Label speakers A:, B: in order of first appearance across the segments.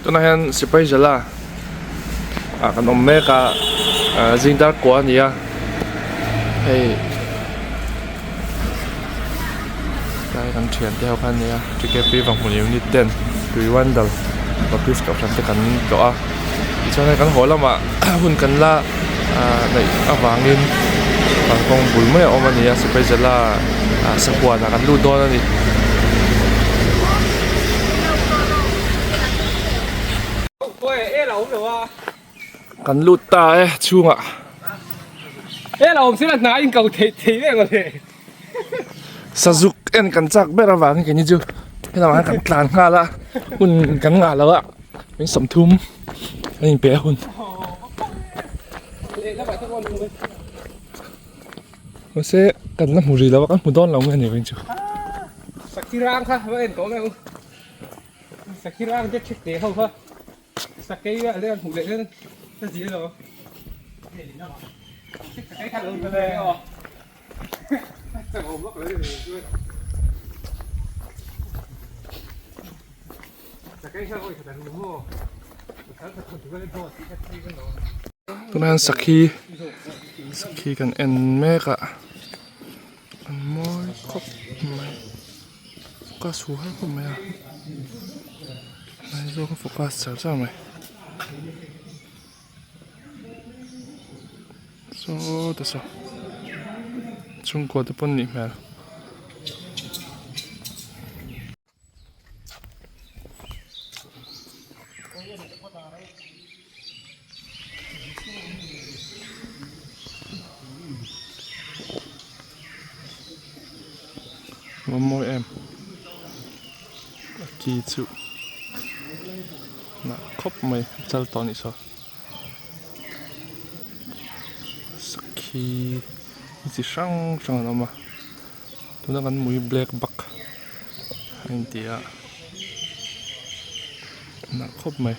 A: Tunah hian sipai zala ah kan awm mek a ah zing dar kua a ni a hei tlai kan thian te ho kha a ni a TKP Vanghmun unit ten Tuiwandal Baptist kohhran te kan tlawh a tichuan hei kan haw lamah hun kan la ah neih avangin kalkawng bul mai a awm a ni a sipai zala ah sahuan ah kan lut dawn a ni. Kan lut ta e chhungah. Sazuk en kan chak ber avangin keini chu helamah hian kan tlan nghal a hun kan ngah lo a min sawmthum a inpe a hun. Mahse kan la hmu rih lo a kan hmu dawn lo nge ni veng chu.
B: Sakhi rang kha va en tawh mai ang u. Sakhi rang te thik teh ho kha sakei a leh an hmuh leh hian ka zia lo. Sakei kha lo hmu leh aw.
A: Tunah hian sakhi sakhi kan en mek a an mawi khawp mai focus hu har khawp mai a hnai zawk a focus char char mai saw ta saw chhungkua te pawn nih hmel. A mawi em a ki chu nah khawp mai a chal tawh a nih saw sakhi chi hrang hrang an awm a. Tuna kan mui black buck a inti a nalh khawp mai.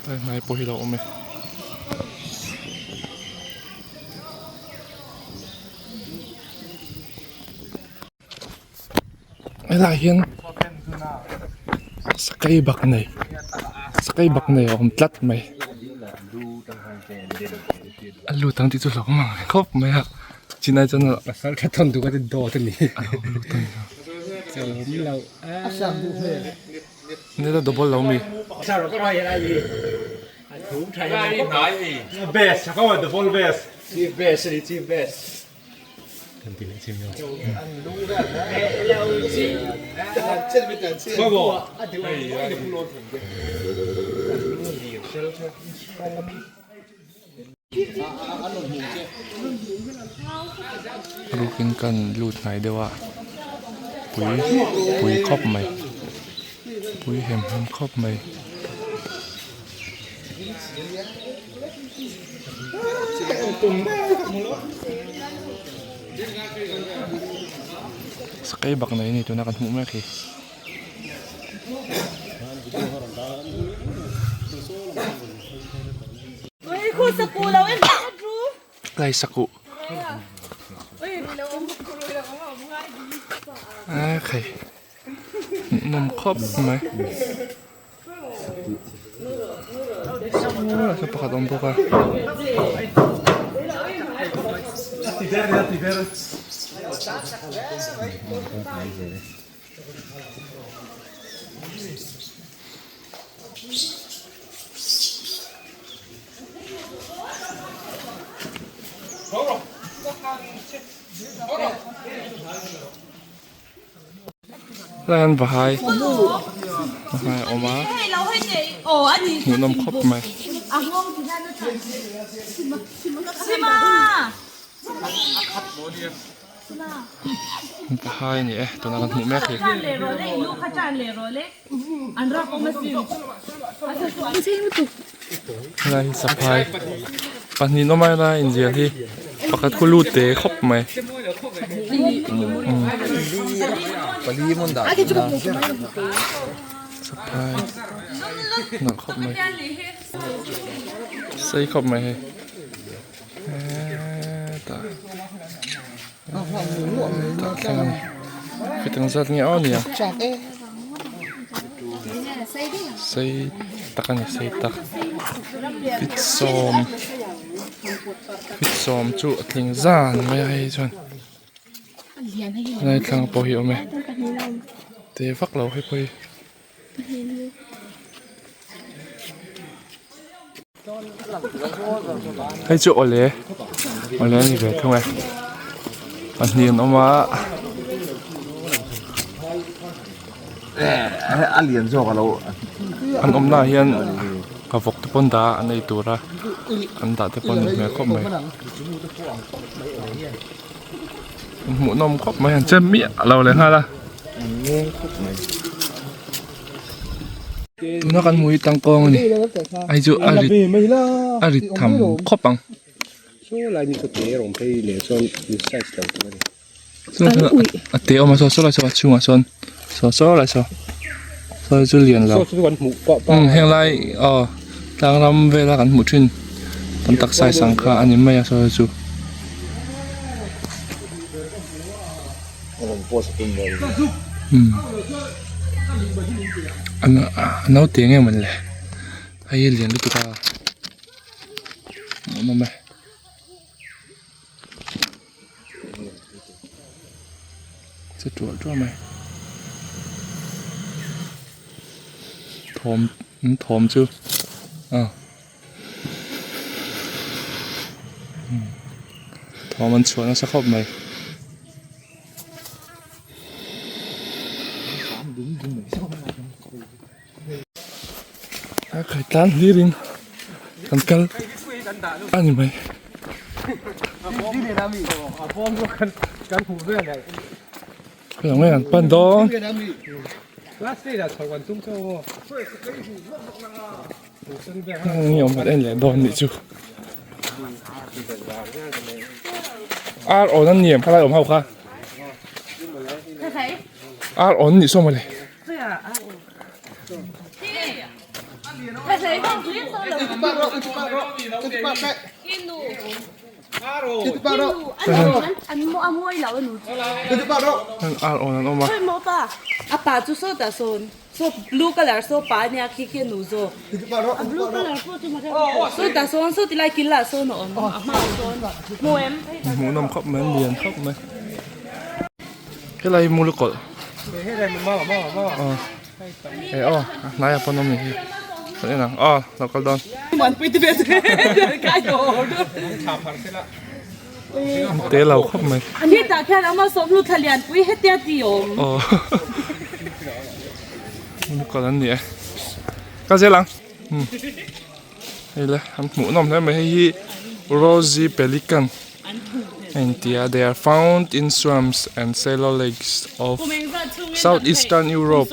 A: Tlai hnai pawh hi a lo awm e. Helaiah hian sakei bak nei sakei bak nei a awm tlat mai a lut ang tih chu hlauhawm ang reng khawp mai a chinai chuan
B: pasal tha thawn duh kha chu dawt a ni
A: nila double lo mi. Rukin kan lut hnai deuh a pui pui khawp mai pui hem hem khawp mai. Sakei bak nei a ni tuna kan hmuh mek hi. Lai sakuh a khai hmuhnawm khawp mai. Saw pakhat a awm bawk a. Helai hian vahai vahai a awm a hmuhnawm khawp mai. Vahai a ni e tuna kan hmuh mek hi. Helai hi saphai pahnih nawm a helai inzial hi pakhat khu lut te khawp mai saphai. Nalh khawp mai. Sei khawp mai hei. Hetah hetah thleng a ni. Fit ang zat nge aw nia. Sei tak a ni sei tak. Fit sawm fit sawm chu a tling zan mai a hei chuan. Helai thlang pawh hi a awm e. Te vak lo hei pawh hi. Hei chu awle awle a ni ve thung e pahnih an awm a an awm naah hian a vawk te pawn dah an ei tur a an dah te pawh a ni hmel khawp mai hmuhnawm khawp mai an che miah lo leh nghal a. Tuna kan hmuh hi tangkawng a ni hei chu a rit a rit tham khawp ang a te awm a saw saw lai saw a chhungah sawn saw saw lai saw saw chu lian lo umm heng lai aw tlang ram vela kan hmuh thin tam tak size ang kha a ni mai a saw chu. A naute nge mawn le hei hi lian lutuk a hmuhnawm e. Che tuah tuah mai thawm an thawm chu ah Thawm an chhuah nasa khawp mai. A khai tlang hlir in kan kal a ni mai. Khawih ang an pan dawn. Ni awm kan en leh dawn nih chu ar awn an niam khalai awm ho kha ar awn nih saw mawle ar awn an awm a.
C: Saw blue colour saw pa ania khi khi a nu zawk a blue colour pawh chu saw tah sawn saw tilai kil ah sawn a awm a hmaah sawn hmu em
A: hmuhnawm khawp mai lian khawp mai helai hi mul kawlh eh aw a hnaiah pawn awm ni hi kan en ang aw lo kal dawn An te lo khawp mai.
C: Hetah khian a malsawm hlu thla lianpui hetia ti awm.
A: Aw. Kal an ni e. Kal zel ang. Hei le an hmuh nawm hle mai hei hi Rosy Pelican a inti a they are found in swamps and shallow lakes of southeastern Europe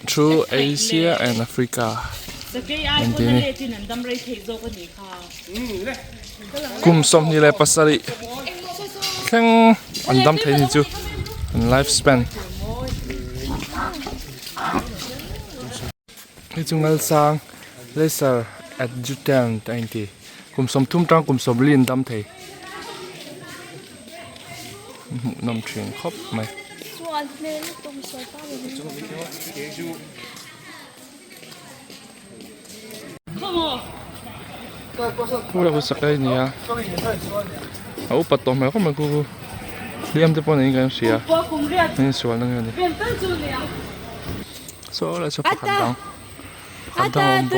A: through Asia and Africa a inti a ni. Kum 27 thleng an dam thei ni chu an life span hei chu ngalsang laser adjutant a inti kum 30 tang kum 40 an dam thei hmuhnawm thin khawp mai. Khu lah sak a ni a a upat tawh hmel khawp mai khu hliam te pawh niin kan hria a insual na nge ni saw lah saw pakhat dang pakhat dang a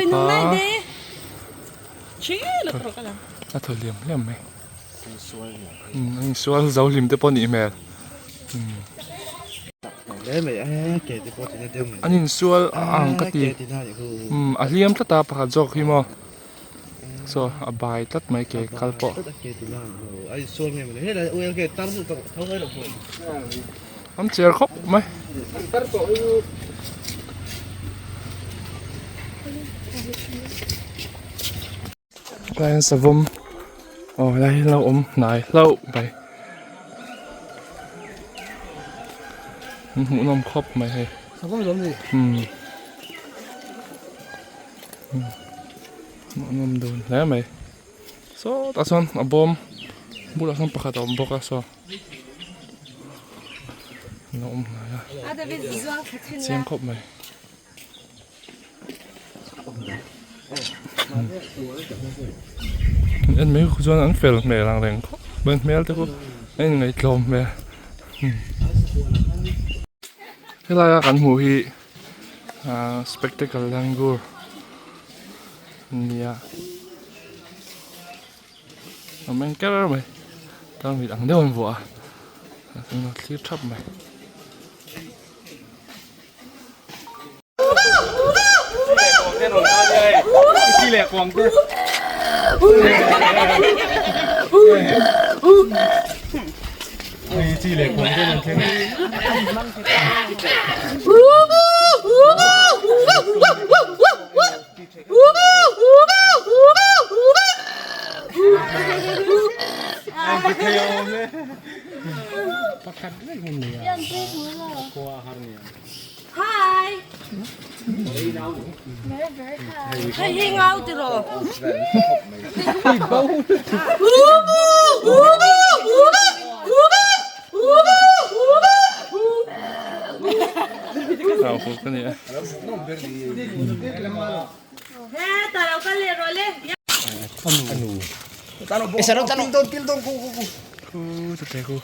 A: awm bawk a a thaw hliam hliam mai a insual zo hlim te pawh a nih hmel. An insual ang ka ti umm a hliam tlat a pakhat zawk hi maw saw a bai tlat mai ke kal pawh an cher khawp mai. Helai hian savawm aw helai hi alo awm hnai hlauh mai an hmuhnawm khawp mai hei umm. Hmuhnawm dun hle mai sawtah sawn a bawm bulah sawn pakhat a awm bawk a saw an awm hnai a chiang khawp mai. En mai khu chuan an fel hmel ang reng khawp mai hmel te khu a inngaihtlawm hmel helai a kan hmuh hi ahh spectacle langur a ni a a meng ker mai tarmit ang deuh an vuah a a thlir thap mai.
C: Hi. Hei hi ngau ti ro.
A: Au khawp ka ni a.
C: He ta lo kal leh rawh le.
A: Khu chute khu.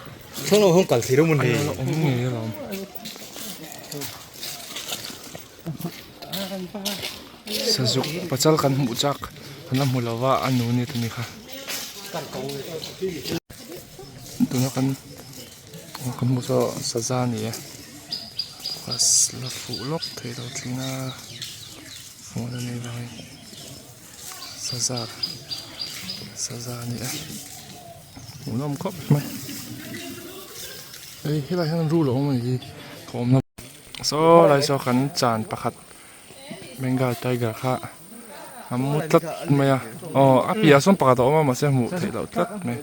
A: Awm ngei alawm. Sazuk pachal kan hmuh chak kan la hmu lo va a nu ni tumi kha. Tuna kan kan hmuh chu saza a ni e. La fuh lawk thei lo thin a hmuh a ni vangin saza saza a ni e. Hmuhnawm khawp mai hei helaiah hian rul a awm a ni hi ka awmna saw lai saw kan chan pakhat Bengal tiger kha a mu tlat mai a aw a piahah sawn pakhat a awm a mahse hmuh theih loh tlat mai.